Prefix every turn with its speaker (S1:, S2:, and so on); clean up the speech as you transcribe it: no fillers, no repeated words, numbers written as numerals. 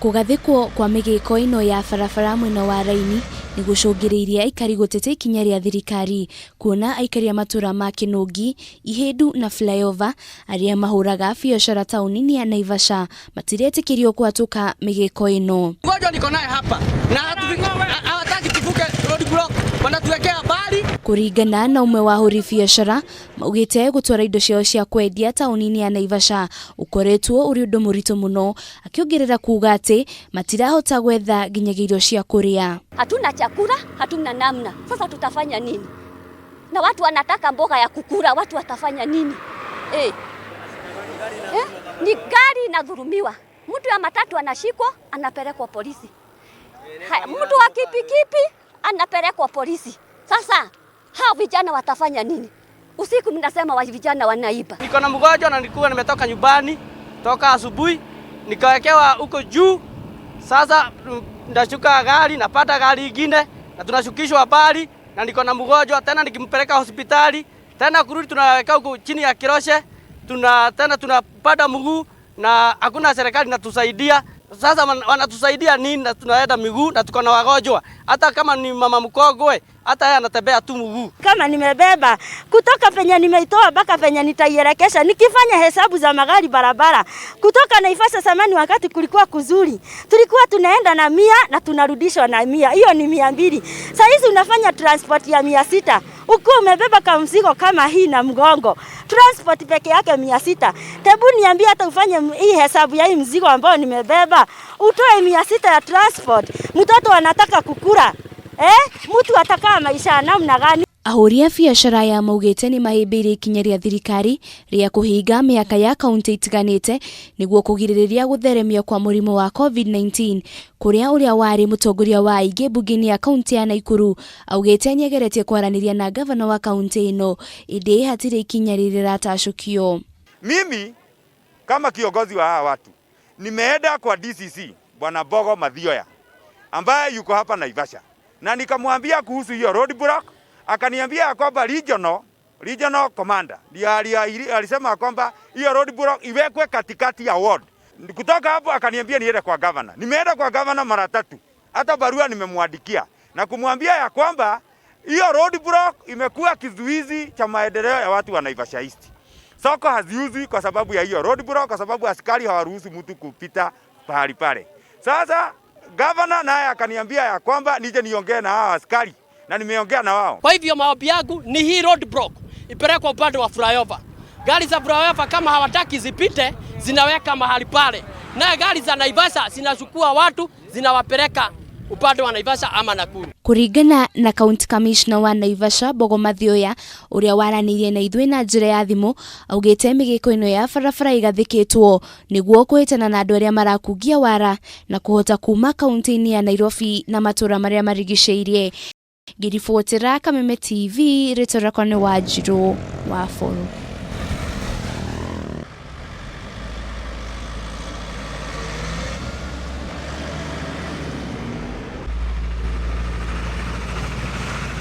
S1: Kũgathĩkwo kwa mĩgĩko ĩno ya barabara mwena wa Raini nĩ gũcũngĩrĩirie aikari gũteta ikinya rĩa thirikari kuona aikari a matũra ma Kĩnũngi, Ihĩndu na Flyover arĩa mahũraga biacara taũni-inĩ ya Naivasha matiretĩkĩrio kũhatũka mĩgĩko ĩno.
S2: Mgonjwa niko naye hapa na hawataki tuvuke road block, wanatuwekea bali.
S1: Kũringana na ũmwe wa ahũri biacara maugĩte gũtwara indo ciao cia kwendia taũni-inĩ ya Naivasha ũkoretwo ũrĩ ũndũ mũritũ mũno, akĩongerera kuga atĩ matirahota gwetha nginyagia irio cia kũrĩa.
S3: Hatuna chakula, hatuna namna. Sasa tutafanya nini? Na watu wanataka mboga ya kukula, watu watafanya nini? Eh. Eh? Ni gari inadhulumiwa. Mtu ya matatu anashikwa, anapelekwa polisi. Haya, mtu wa kipikipi anapelekwa polisi. Sasa hao vijana watafanya nini? Usiku mnasema wa vijana wanaiba.
S2: Niko na mgonjwa na nilikuwa nimetoka nyumbani toka asubuhi, nikawekewa huko juu. Sasa ndashuka gari, napata gari ingine na tunashukishwa bali, na niko na mgonjwa tena, nikimpeleka hospitali tena kurudi tunaweka huko chini ya kiroshe, tuna tena tunapanda mguu na hakuna serikali inatusaidia. Sasa wanatusaidia nini? Na tunaenda miguu na tuko na wagonjwa, hata kama ni mama mkongwe, hata yeye anatembea tu mguu.
S4: Kama nimebeba kutoka penye nimeitoa mpaka penye nitaielekesha, nikifanya hesabu za magari barabara kutoka Naivasha. Zamani wakati kulikuwa kuzuri, tulikuwa tunaenda na 100 na tunarudishwa na 100, hiyo ni 200. Saa hizi unafanya transport ya 600 ukiwa umebeba kamzigo kama hii na mgongo, transport peke yake 600. Tebu niambie, hata ufanye hii hesabu ya hii mzigo ambao nimebeba, utoe 600 ya transport, mtoto anataka kukula, mtu atakaa maisha ya namna gani?
S1: Ahũri a biacara aya maugĩte nĩ mahĩmbĩirie ikinya rĩa thirikari rĩa kũhinga mĩhaka ya kaunti itiganĩte nĩguo kũgirĩrĩria gũtheremio kwa mũrimũ wa COVID-19, kũrĩa ũrĩa warĩ mũtongoria wa aingĩ mbunge-inĩ ya kaunti ya Naikuru augĩte nĩageretie kwaranĩria na gavana wa kaunti ĩno ĩndĩ hatirĩ ikinya rĩratacũkio.
S5: Mimi kama kiongozi wa hawa watu nimeenda kwa DCC Bwana Mbogo Mathioya ambaye yuko hapa Naivasha na nikamwambia kuhusu hiyo road block. Akaniambia kwamba regional commander ndiye alisema kwamba hiyo road block iwekwe katikati ya ward. Kutoka hapo akaniambia niende kwa governor. Nimeenda kwa governor mara tatu, hata barua nimemwandikia na kumwambia ya kwamba hiyo road block imekuwa kizuizi cha maendeleo ya watu wa Naivasha East. Soko haziuzwi kwa sababu ya hiyo road block, kwa sababu askari hawaruhusu mtu kupita pahali pale. Sasa governor naye akaniambia ya kwamba nije niongee na hao askari na nimeongea na wao.
S2: Kwa hivyo maombi yangu ni hii road block ipelekwe upande wa flyover. Gari za flyover kama hawataki zipite, zinaweka mahali pale, na gari za Naivasha zinachukua watu zinawapeleka upande wa Naivasha ama Nakuru.
S1: Kũringana na County Commissioner wa Naivasha Mbogo Mathioya ũrĩa waranĩirie na ithuĩ na njĩra ya thimũ, augĩte mĩgĩko ĩno ya barabara ĩgathĩkĩtwo nĩguo kũhĩtana na andũ arĩa marakungia wara na kũhota kuma kaunti-inĩ ya Nairobi na matũra marĩa marigicĩirie. Ngĩribotera Kameme TV, rĩtwa rĩakwa nĩ Wanjirũ wa Bũrũ.